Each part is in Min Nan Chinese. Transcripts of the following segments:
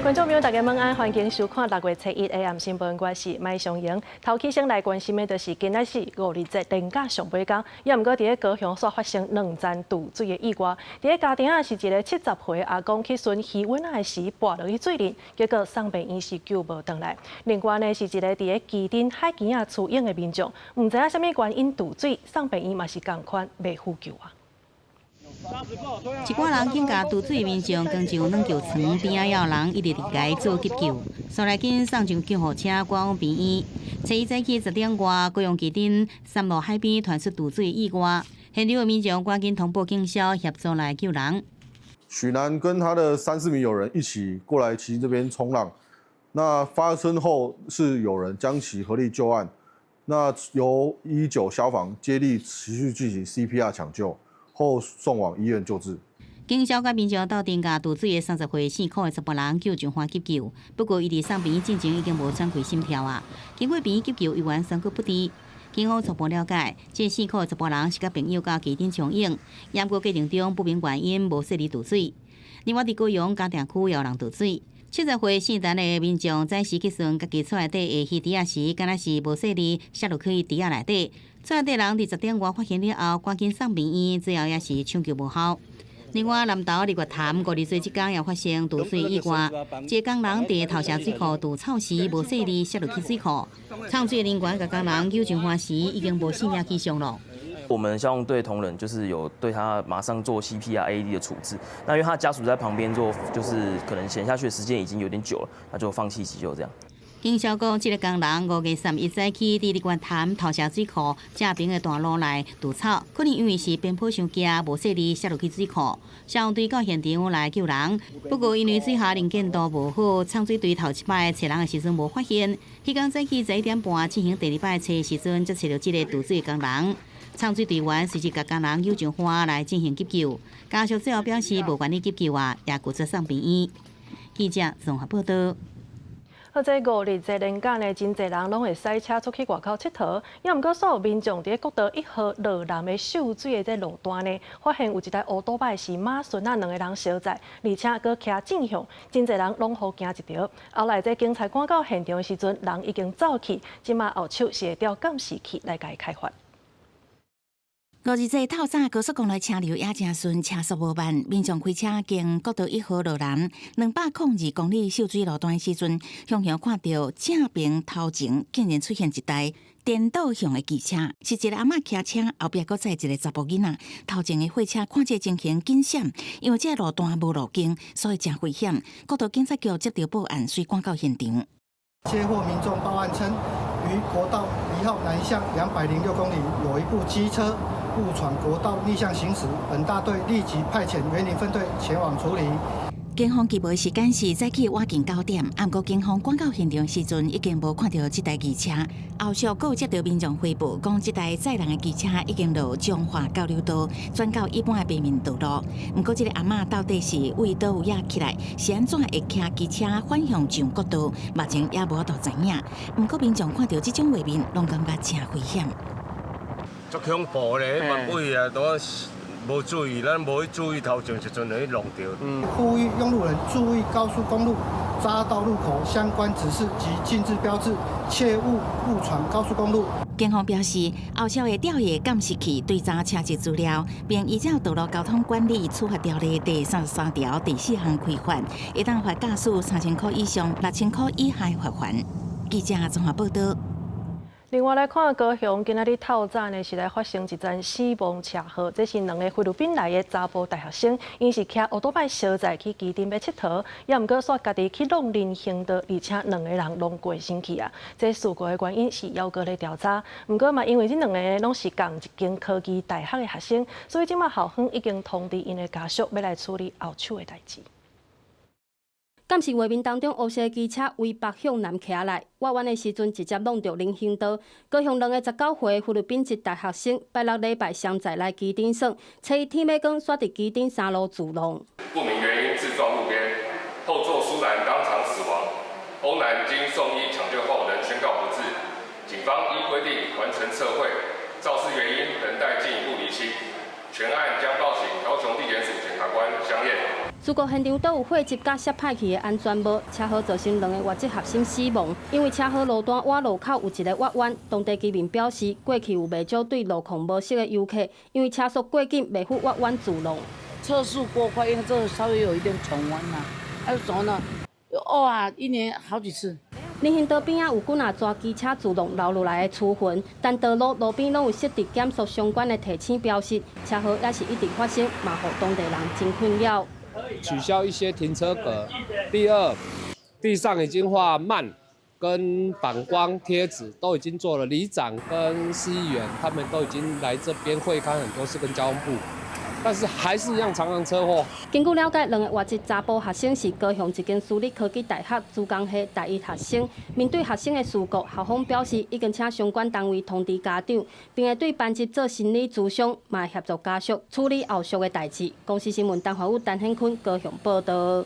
觀眾朋友，大家晚安，歡迎收看六月初一 AM 新聞，我是麥尚瑩。頭起先來關心的，就是今仔是五日節連假上尾工，也毋過佇咧高雄煞發生兩棧墜水的意外。佇咧家庭啊，是一个70歲阿公去巡魚塭仔的時，跋落去水裡，結果送病院時救無轉來。另外呢，是一个佇咧旗津海墘仔出泳的民眾，毋知影啥物原因墜水，送病院嘛是仝款袂赴救啊。一寡人緊共墜水民眾扛上軟橋床邊仔，有人一直佇共做急救，煞來緊送上救護車趕往病院。初一早起10點外，高雄旗津三路海邊傳出墜水意外，現場的民眾趕緊通報警消協助來救人。許男跟他的三四名友人一起過來旗津這邊衝浪，那發生後是有人將其合力救岸，那由119消防接力持續進行 CPR 搶救。後送往醫院救治。警消佮民眾鬥陣共墜水的30歲姓柯的查埔人救上岸急救，不過伊佇送病院進前已經無喘氣心跳啊。經過病院急救，猶原宣告不治。警方初步了解，這姓柯的查埔人是佮朋友到旗津衝泳，毋過過程中不明原因無細膩墜水。另外，佇高雄嘉定區也有人墜水，70歲姓陳的民眾早時去巡家己厝內底的魚池仔時，敢若是無細膩摔落去池仔內底。厝內底人佇10點外發現了後，趕緊送病院，最後也是搶救無效。另外，南投日月潭五日節這工也發生墜水意外，一个工人佇頭城水庫除草時無細膩摔落去水庫，沖水人員共工人救上岸時已經無性命跡象了。我們消防隊同仁就是有對他馬上做 CPR、AED 的處置。那因為他家屬在旁邊做，就是可能潛下去的時間已經有點久了，他就放棄急救這樣。警消講，這個工人5月31早起佇日月潭頭城水庫正平的大路內除草，可能因為是邊坡傷崎，無細膩摔落去水庫。消防隊到現場來救人，不過因為水下能見度無好，沖水隊頭一擺揣人的時陣無發現。彼工早起11點半進行第二擺揣時陣，才揣著這个墜水工人。沖水隊員隨即共工人救上岸來進行急救，家屬最後表示無願意急救啊，也拒絕送病院。記者綜合報道。好，這五日節連假呢，真濟人攏會駛車出去外口𨑨迌。也毋過，煞有民眾佇咧國道1號落南的秀水的這路段呢，發現有一台歐多拜是馬孫仔兩个人相載，而且閣騎正向，真濟人攏予驚一著。後來這警察趕到現場的時陣，人已經走去，這馬後手是會調監視器來共伊開罰。五日節透早高速公路車流也誠順，車速無慢。民眾開車經國道1號落南202公里秀水路段的時陣，雄雄看著正邊頭前竟然出現一台顛倒向的機車，是一个阿嬤騎車，後壁閣載一个查埔囡仔。頭前的貨車看這情形緊閃，因為這個路段無路燈，所以誠危險。國道警察局接著報案，隨趕到現場。接獲民眾報案稱，於國道1號南向206公里有一部機車誤闖國道逆向行駛，本大隊立即派遣員林分隊前往處理。警方緝捕時間是早起晚近9點，毋過警方趕到現場時陣已經無看著這台機車。後續閣有接著民眾回報，講這台載人的機車已經落彰化交流道，轉到一般的平面道路。毋過這个阿嬤到底是為佗位仔起來，是按怎會騎機車反向上國道？目前也無法度知影。毋過民眾看著這種畫面，攏感覺誠危險。足恐怖咧，彼位啊，都無注意，咱無去注意頭前時陣就去弄著。呼籲用路人注意高速公路匝道路口相關指示及禁制標誌，切勿誤闖高速公路。警方表示，後續會調閱監視器追查車籍資料，並依照道路交通管理處罰條例第33條第4項開罰，會當罰駕駛3000箍以上6000箍以下罰鍰。記者綜合報道。另外來看高雄，今仔日透早呢是來發生一樁死亡車禍，這是兩个菲律賓來的查埔大學生，𪜶是騎歐多拜相載去旗津欲𨑨迌，也毋過煞家己去挵人行道，而且兩个人攏過身去啊。這事故的原因是猶閣咧調查，毋過嘛因為這兩个攏是仝一間科技大學的學生，所以這馬校方已經通知𪜶的家屬欲來處理後手的代誌。監視畫面當中，烏色機車為北向南騎來，倚彎的時陣直接挵著人行道。高雄兩个19歲菲律賓籍大學生，拜六禮拜相載來旗津耍，初一天欲光，煞佇旗津三路自挵。不明原因自撞路邊，後座蘇男當場死亡，歐男經送醫搶救後仍宣告不治。警方依規定完成測繪，肇事原因仍待進一步釐清。全案將報請高雄地檢署檢察官相驗。事故現場都有血跡佮摔歹去的安全帽，車禍造成兩个越籍學生死亡。因為車禍路段倚路口有一个彎彎，當地居民表示，過去有袂少對路況無熟的遊客，因為車速過緊，袂赴彎彎自撞。車速過快，因為這稍微有一點轉彎啦，啊，怎呢？哇，一年好幾次。人行道邊仔有幾若逝機車自撞留落來的粗痕，但道路路邊攏有設置減速相關的提醒標識，車禍也是一直發生，嘛予當地人真困擾。取消一些停車格。第二，地上已經畫慢跟反光貼紙都已經做了，里長跟市議員他們都已經來這邊會勘很多次跟交通部，但是還是一樣常常車禍。根據了解，兩个外籍查埔學生是高雄一間私立科技大學資工系大一學生。面對學生的事故，校方表示已經請相關單位通知家長，並會對班級做心理諮商，嘛會協助家屬處理後續的代誌。公視新聞陳華宇、陳顯坤高雄報道。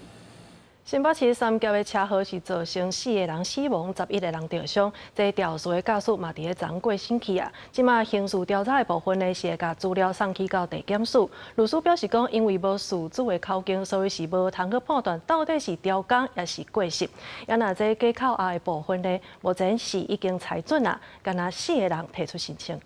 新北市三峽的車禍是造成四个人死亡，11個人著傷。這肇事的駕駛嘛，佇咧昨過身去啊。這馬刑事調查的部分呢，是會共資料送去到地檢署。律師表示講，因為無事主的口供，所以是無通去判斷到底是刁工抑是過失。啊，若這假扣押的部分呢，目前是已經裁准啊，干焦四个人提出申請。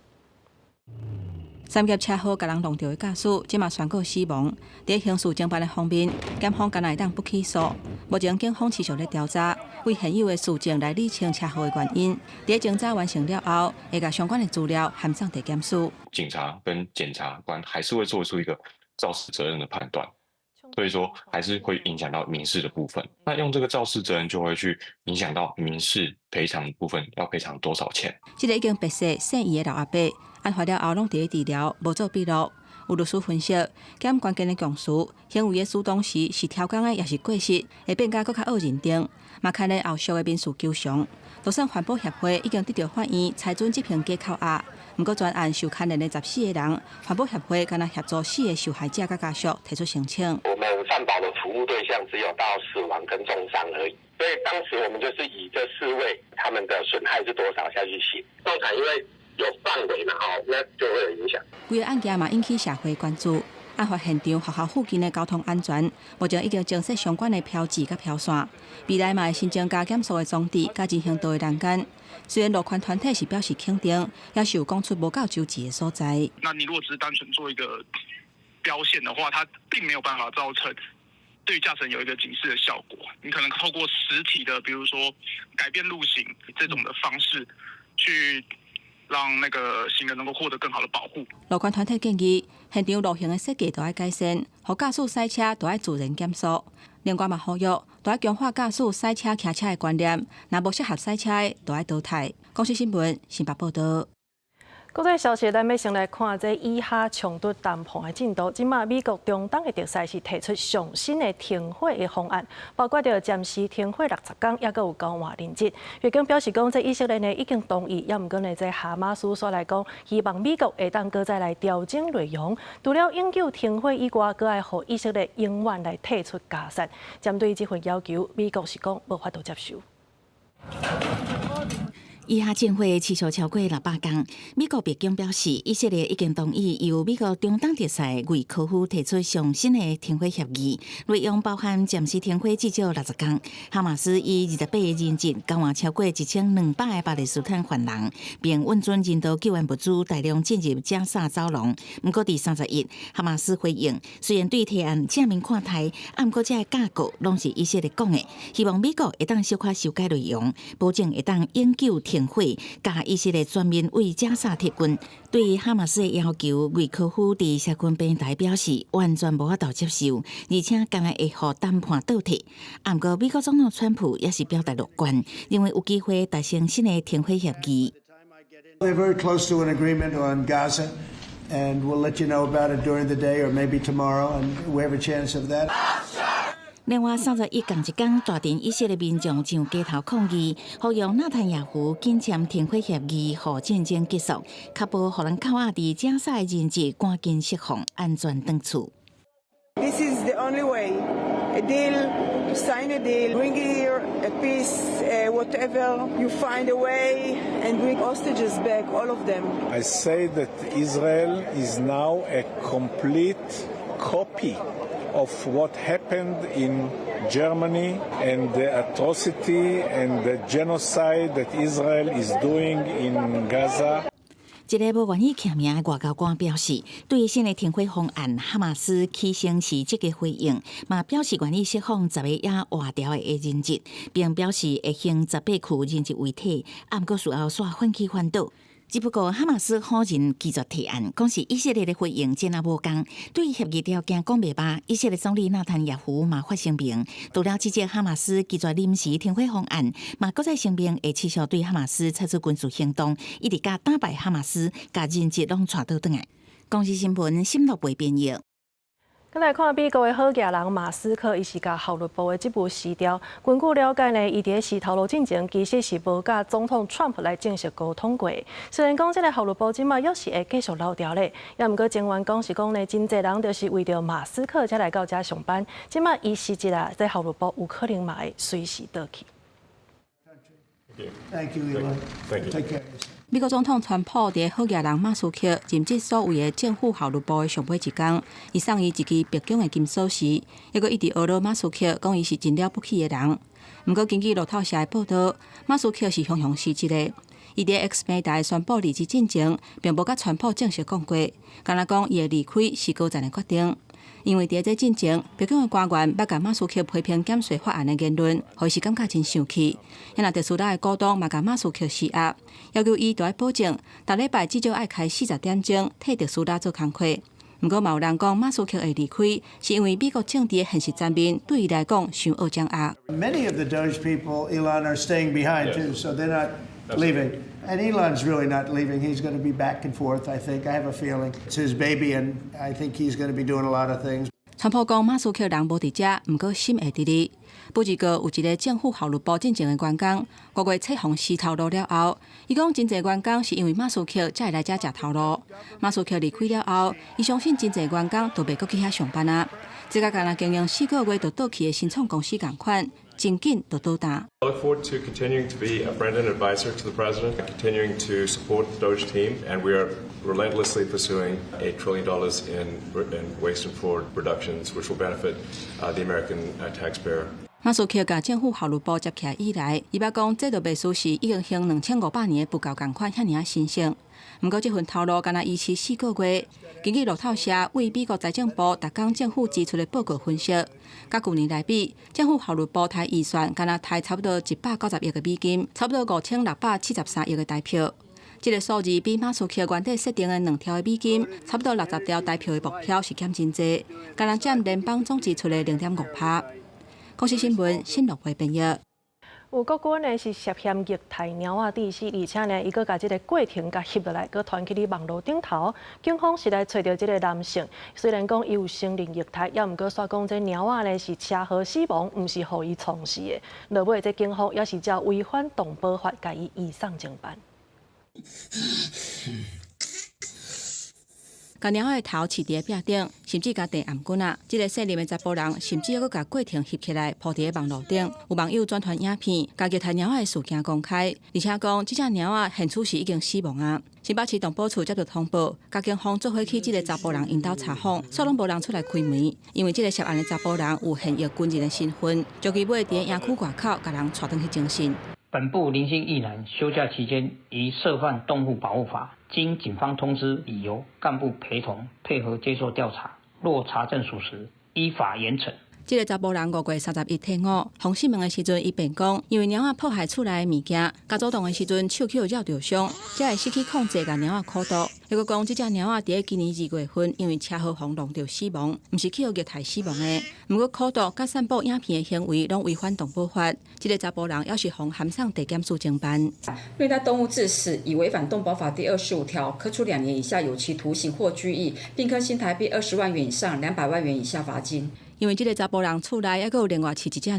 三峽車禍共人挵著的駕駛，這馬宣告死亡。佇刑事偵辦的方面，檢方敢若會當不起訴。目前警方持續咧調查，為現有的事證來理清車禍的原因。佇偵查完成了後，會共相關的資料函送地檢署。警察跟檢察官還是會做出一個肇事責任的判斷，所以說還是會影響到民事的部分。那用這個肇事責任就會去影響到民事賠償部分，要賠償多少錢？這个已經白世姓余的老阿伯，案發了後攏佇咧治療，無做筆錄。有律師分析，檢關鍵的供詞，行為的主當時是刁工的，抑是過失，會變甲閣較惡認定，嘛牽連後續的民事求償。就算環保協會已經得著法院裁准執行假扣押，毋過全案受牽連的14個人，環保協會敢若協助四个受害者佮家屬提出申請。我們善保的服務對象只有到死亡跟重傷而已，所以當時我們就是以這四位他們的損害是多少下去寫。動產因為有範圍嘛，哦，那就會有影響。規个案件嘛引起社會關注。案發現場學校附近的交通安全，目前已經增設相關的標誌佮標線。未來嘛會新增加減速的裝置，佮人行道的欄杆。雖然路權團體是表示肯定，也是有講出無夠周齊的所在。那你如果只是單純做一個標線的話，它並沒有辦法造成對駕駛人有一個警示的效果。你可能透過實體的，比如說改變路型這種的方式，去讓那個行人能夠獲得更好的保護。路權團體建議，現場路型的設計都愛改善，予駕駛賽車都愛自然減速。另外嘛，呼籲都愛強化駕駛賽車騎車的觀念，若無適合賽車的，都愛淘汰。公視新聞新北報道。國際消息，咱欲先來看這以哈衝突談判的進度。這馬美國中東的特使是提出上新的停火的方案，包括著暫時停火60工，抑閣有交換人質。白宮表示講，這以色列呢已經同意，抑毋過呢，這哈馬斯煞來講，希望美國會當閣再來調整內容。除了永久停火以外，閣愛予以色列永遠來退出加薩。針對這份要求，美國是講無法度接受。以哈戰火持續超過600工，美國白宮表示，以色列已經同意由美國中東特使魏科夫提出上新的停火協議，內容包含暫時停火至少60工。哈馬斯以28個人質交換超過1200個巴勒斯坦犯人，並允准人道救援物資大量進入加薩走廊。毋過，佇31，哈馬斯回應，雖然對提案正面看待，毋過這个架構攏是以色列講的，希望美國會當小可修改內容，保證會當永久停火，佮以色列全面對加薩撤軍。對哈馬斯的要求，魏科夫佇社群平台表示完全無法度接受，而且敢若會予談判倒退。毋過，美國總統川普也是表達樂觀，認為有機會達成新的停火協議。 We're very close to an agreement on Gaza, and we'll let you know about it during the day or maybe tomorrow, and we have a chance of that. 另外，31仝一工，大陣以色列民眾上街頭抗議，呼籲納坦雅胡緊簽停火協議，予戰爭結束，確保予人扣押佇加薩的人質趕緊釋放，安全轉厝。 This is the only way, a deal Sign a deal, bring here a peace, whatever you find a way, and bring hostages back, all of them. I say that Israel is now a complete copy of what happened in Germany and the atrocity and the genocide that Israel is doing in Gaza. 一个無願意簽名的外交官表示，對新的停火方案，哈馬斯起先是積極回應，嘛表示願意釋放十個猶活著的人質，並表示會行18具人質遺體，啊，毋過事後煞反起反倒。只不過哈馬斯否認拒絕提案，講是以色列的回應真仔無仝，對協議條件講袂罷。以色列總理納坦雅胡嘛發聲明，除了指責哈馬斯拒絕臨時停火方案，嘛閣再聲明會持續對哈馬斯採取軍事行動，一直共打敗哈馬斯，共人質攏帶倒轉來。公視新聞沈樂培編譯。閣來看美國的好額人馬斯克，伊是共效率部的職務辭掉。根據了解呢，伊佇咧辭頭路進前，其實是無佮總統川普來正式溝通過。雖然講這个效率部這馬猶是會繼續留著咧，猶毋過前員講是講呢，真濟人就是為著馬斯克才來到遮上班。這馬伊辭職啊，這效率部有可能嘛會隨時倒去。 Thank you, Elon. Thank you. Take care. 美國總統川普佇好額人馬斯克任職所謂的政府效率部的上尾一工，伊送伊一支白宮的金鎖匙，猶閣一直呵咾馬斯克，講伊是真了不起的人。毋過根據路透社的報導，馬斯克是雄雄辭職的。伊佇 X 平台宣布離職進前，並無佮川普正式講過，干焦講伊的離開是高層的決定。因為佇這進前，白宮的官員捌共馬斯克批評減稅法案的言論，予伊是感覺真生氣。啊若特斯拉的股東嘛共馬斯克施壓，要求伊著愛保證，逐禮拜至少愛開40點鐘替特斯拉做工課。毋過嘛有人講，馬斯克會離開，是因為美國政治的現實層面對伊來講傷惡掌壓。 Many of the DOGE people, Elon, are staying behind too, so they're not leaving. And Elon's really not leaving. He's going to be back and forth, I think. I have a feeling. It's his baby, and I think he's going to be doing a lot of things. 川普講，馬斯克人無佇遮，毋過心會佇咧。不過有一个政府效率部進前的員工，5月初予辭頭路了後，伊講真濟員工是因為馬斯克才會來遮食頭路。馬斯克離開了後，伊相信真濟員工都袂閣去遐上班啊。這個敢若經營4個月就倒去的新創公司仝款，真緊就倒彈。 I look forward to continuing to be a friend and advisor to the president, continuing to support the DOGE team, and we are relentlessly pursuing $8 trillion in waste and fraud reductions, which will benefit the American taxpayer. 馬斯克共政府效率部接起來以來，伊捌講這就袂輸是已經行2500年的佛教仝款遐爾仔神聖。毋過這份頭路干焦維持4個月。根據路透社為美國財政部逐工政府支出的報告分析，佮舊年來比，政府效率部刣預算干焦刣差不多190億个美金，差不多5673億个台票。這个數字比馬斯克原底設定的2兆的美金，差不多60兆台票的目標是減真濟，干焦佔聯邦總支出的0.5%。公視新聞新樂會編譯。有國軍呢是涉嫌虐待貓仔致死，而且呢，伊閣共這个過程共翕落來，閣傳去佇網路頂頭。警方是來揣著這个男性，雖然講伊有承認虐待，猶毋過煞講這貓仔呢是車禍死亡，毋是予伊創死的。落尾這警方也是照違反動保法，共伊移送偵辦。共貓仔的頭飼佇壁頂，甚至共遞頷頸仔。這个姓林的查埔人，甚至猶閣共過程翕起來，鋪佇網路頂。有網友轉傳影片，共虐待貓仔的事件公開，而且講這隻貓仔現此時已經死亡啊。新北市動保處接到通報，共警方做伙去這个查埔人𪜶兜查訪，煞攏無人出來開門，因為這个涉案的查埔人有現役軍人的身份，將其尾佇營區外口共人帶轉去偵訊。本部林姓役男休假期間疑涉犯動物保護法，經警方通知，已由幹部陪同配合接受調查，若查證屬實，依法嚴懲。這个查埔人5月31退伍，予訊問的時陣，伊辯講，因為貓仔破壞厝內的物件，共走動的時陣手去予咬著傷，才會失去控制，共貓仔苦毒。又閣講，這隻貓仔佇今年2月份因為車禍予弄著死亡，毋是去予虐待死亡的。毋過苦毒佮散布影片的行為，攏違反動保法。這个查埔人猶是予函送地檢署偵辦。虐待動物致死，已違反動保法第25條，可處2年以下有期徒刑或拘役，並科新台幣20萬元以上200萬元以下罰金。因為這个查埔人厝內猶閣有另外飼一隻貓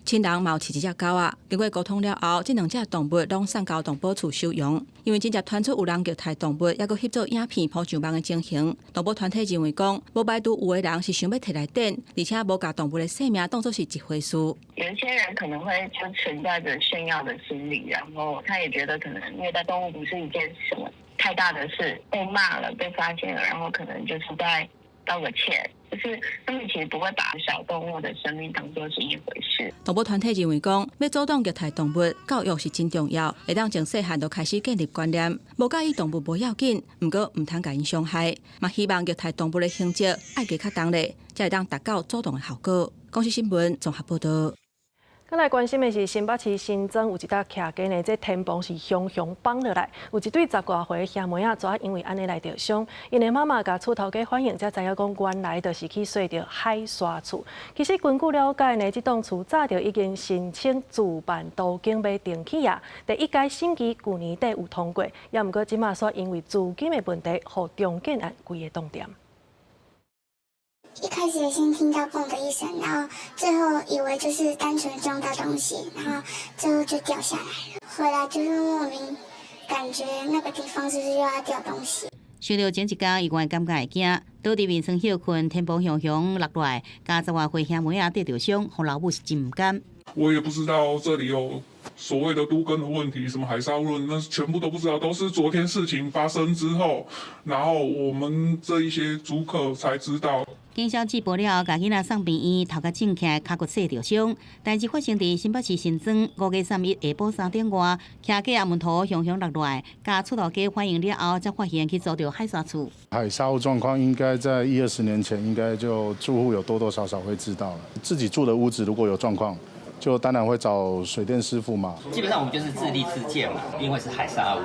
仔，親人嘛有飼一隻狗仔。經過溝通了後，這兩隻動物攏送到動保處收容。因為真濟傳出有人虐待動物，猶閣翕做影片鋪上網的情形，動保團體認為講，無排除有的人是想欲提來展，而且無共動物的性命當做是一回事。有一些人可能會就存在著炫耀的心理，然後他也覺得可能虐待動物不是一件什麼太大的事，被罵了、被發現了，然後可能就是在道個歉，就是他們其實不會把小動物的生命當作是一回事。動保團體認為講，欲阻擋虐待動物，教育是真重要，會當從細漢就開始建立觀念，無佮意動物無要緊，毋過毋通共𪜶傷害。嘛希望虐待動物的刑責愛加較重咧，才會當達到阻擋的效果。公視新聞綜合報導。閣來關心的是新北市新莊有一搭徛家呢，這天棚是雄雄崩落來，有一對十外歲兄妹仔，昨因為按呢來著傷，𪜶的媽媽共厝頭家反映，才知影講原來就是去縐著海沙厝。其實根據了解呢，這棟厝早就已經申請自辦都更欲重起啊，第一階審議舊年底有通過，也毋過這馬煞因為資金的問題，予重建案規个凍定。一開始先聽到嘣的一聲，然後最後以為就是單純撞到東西，然後最後就掉下來了。回來就是莫名感覺那個地方是不是又要掉東西？想著前一工，伊原感覺會驚，倒佇眠床歇睏，天棚雄雄落來，共十外歲兄妹仔得著傷，予老母是真毋甘。我也不知道這裡有所謂的都更的問題，什麼海砂論，那全部都不知道，都是昨天事情發生之後，然後我們這一些租客才知道。警消接報了後，共囡仔送病院，頭殼腫起來，跤骨細著傷。代誌發生佇新北市新莊5月31下晡3點外，徛家阿門頭雄雄落來，共厝頭家反映了後，才發現去租著海沙厝。海砂屋狀況應該在一二十年前，應該就住戶有多多少少會知道了。自己住的屋子如果有狀況，就當然會找水電師傅嘛。基本上我們就是自立自建嘛，因為是海砂屋，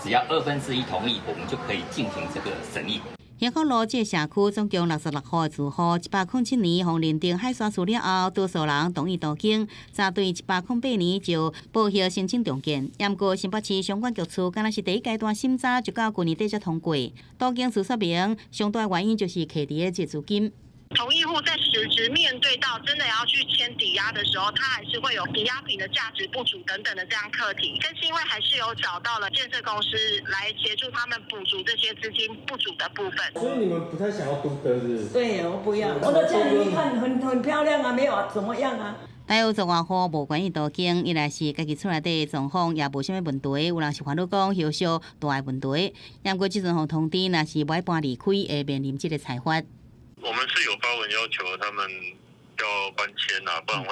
只要1/2同意，我們就可以進行這個審議。興福路這個社區總共66戶住戶，107年予認定海沙厝了後，多數人同意都更，早對108年就報銷申請重建。毋過新北市相關局處，敢若是第一階段審查就到舊年底才通過。都更厝說明，上大原因就是課佇的這資金。同意戶在實質面對到真的要去簽抵押的時候，他還是會有抵押品的價值不足等等的這樣課題。但是因為還是有找到了建設公司來協助他們補足這些資金不足的部分。所以你們不太想要都更是不是？對，我不要。我的家裡看很漂亮啊，沒有怎麼樣啊。大約十外戶無願意都更，一來是家己厝內底狀況也無啥物問題，有人是煩惱講後續大的問題。毋過這陣予通知，若是無愛搬離開，會面臨這個裁罰。我們是有發文要求他們要搬遷啦，不然會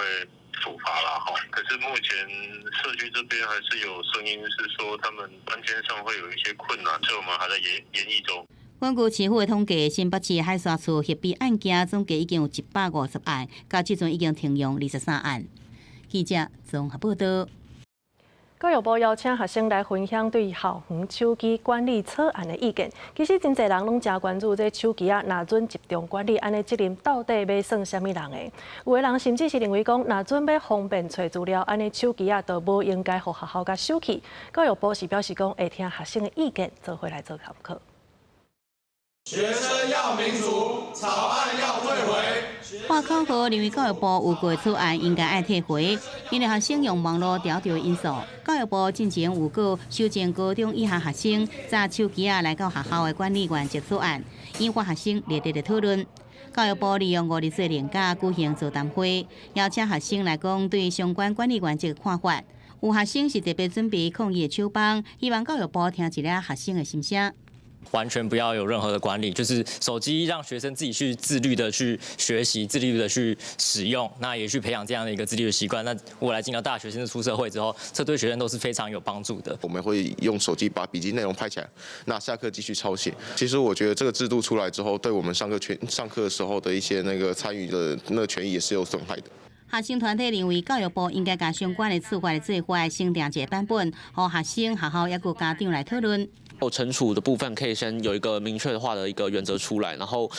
處罰啦。哈，可是目前社區這邊還是有聲音是說他們搬遷上會有一些困難，所以我們還在研議中。根據市府的統計，新北市海沙厝合併案件總計已經有150案，到這陣已經停用23案。記者綜合報導。教育部邀請學生來分享對校園手機管理草案的意見。其實真濟人攏誠關注這手機仔，若準集中管理，按呢責任到底欲算啥物人的？有的人甚至是認為講，若準欲方便揣資料，按呢手機仔就無應該予學校共收去。教育部是表示講，會聽學生的意見，做伙來做參考。學生要民主，草案要退回。喊口號認為教育部有過草案應該愛退回，因為學生用網路調著因素。教育部進前有過修正高中以下學生揸手機仔來到學校的管理原則草案，引發學生熱烈的討論。教育部利用五日節連假舉行座談會，邀請學生來講對相關管理原則的看法。有學生是特別準備抗議的手板，希望教育部聽一下學生的心聲。完全不要有任何的管理，就是手機讓學生自己去自律的去學習，自律的去使用，那也去培養這樣的一個自律的習慣。那未來進到大學，甚至出社會之後，這對學生都是非常有幫助的。我們會用手機把筆記內容拍起來，那下課繼續抄寫。其實我覺得這個制度出來之後，對我們上課時候的一些那個參與的那個權益也是有損害的。學生團體認為，教育部應該共相關的處罰的做法，先訂一個版本，予學生、學校抑閣家長來討論。懲處的部分可以先有一個明確化的一個原則出來，然後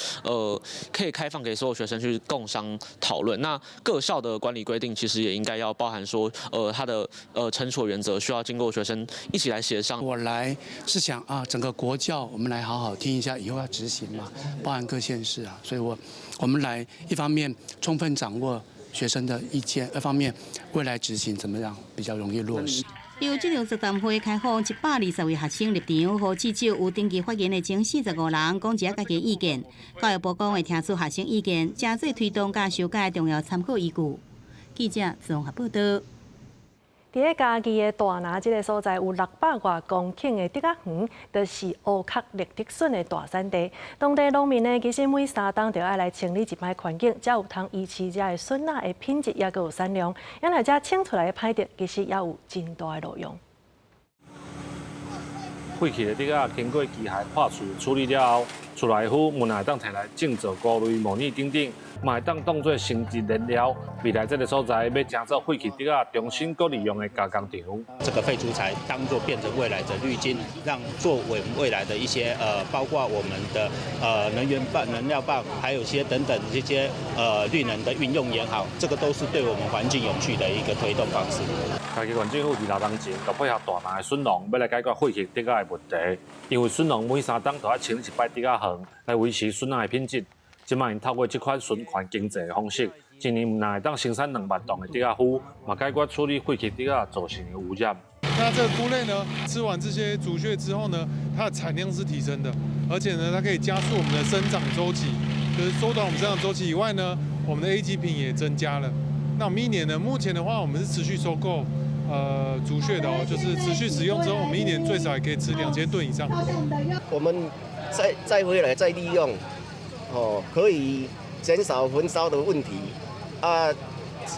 可以開放給所有學生去共商討論。那各校的管理規定其實也應該要包含說，它的懲處原則需要經過學生一起來協商。我來是想啊，整個國教我們來好好聽一下，以後要執行嘛，包含各縣市啊，所以我們來一方面充分掌握學生的意見，二方面未來執行怎麼樣比較容易落實。由這場座談會開放120位學生入場，予至少有登記發言的前45人講一下家己意見。教育部講會聽取學生意見，誠做推動佮修改重要參考依據。記者綜合報道。佇咧嘉義的大林這个所在，有600外公頃的竹仔園，就是烏殼綠竹筍的大產地。當地農民呢，其實每3冬就愛來清理一擺環境，才有通維持遮的筍仔的品質，抑閣有產量。因為遮清出來的歹竹，其實也有真大的路用。廢棄的竹仔經過機械破碎處理了後，出來的灰毋但會當提來種做菇類、模擬等等，嘛會當當做生質燃料。未來這个所在欲成做廢棄竹仔重新閣利用的加工場。這個廢竹材當做變成未來的綠金，讓作為未來的一些包括我們的能源棒、能料棒，還有一些等等這些綠能的運用也好，這個都是對我們環境永續的一個推動方式。嘉義縣政府佇6年前就配合大林的筍農，欲來解決廢棄竹仔的問題。因為筍農每3冬都愛清理一擺竹仔園，來維持筍仔的品質。這擺𪜶透過這款循環經濟的方式，一年毋但會當生產2萬噸的竹仔灰，嘛解決處理廢棄竹仔造成的污染。那這個菇類呢，吃完這些竹屑之後呢，它的產量是提升的，而且呢，它可以加速我們的生長週期，就是縮短我們生長週期以外呢，我們的 A級品也增加了。那我們一年呢，目前的話，我們是持續收購竹屑的哦，就是持續使用之後，我們一年最少也可以吃2000噸以上。我們再回來再利用，哦，可以減少焚燒的問題。啊，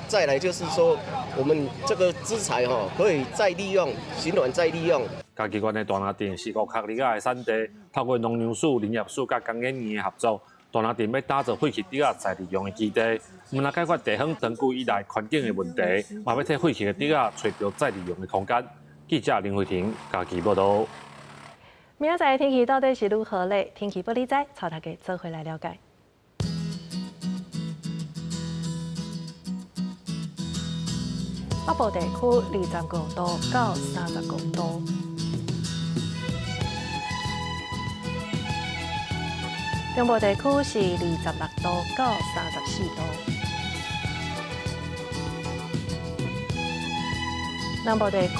再來就是說，我們這個資材吼可以再利用，循環再利用。嘉義縣的大林鎮是烏殼栗仔的產地，透過農糧署、林業署佮工研院的合作，大林鎮欲打造廢棄竹仔再利用的基地，毋但解決地方長久以來環境的問題，嘛欲替廢棄的竹仔揣著再利用的空間。記者林慧婷嘉義報導。明仔載的天氣到底是如何咧？天氣報你知，帶大家做伙來了解。北部地區25度到35度，中部地區是26度到34度，南部地區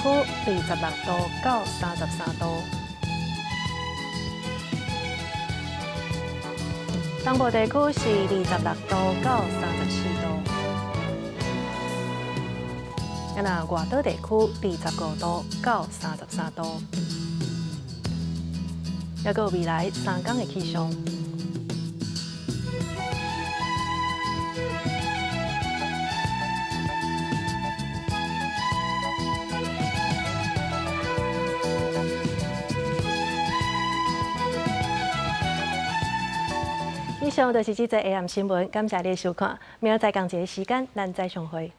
26度到33度，東部地區是26度到34度。啊，若外島地區25度到33度，抑閣有未來3天的氣象。以上就是這節 AM 新聞，感謝你的收看，明仔載仝一个時間，咱再相會。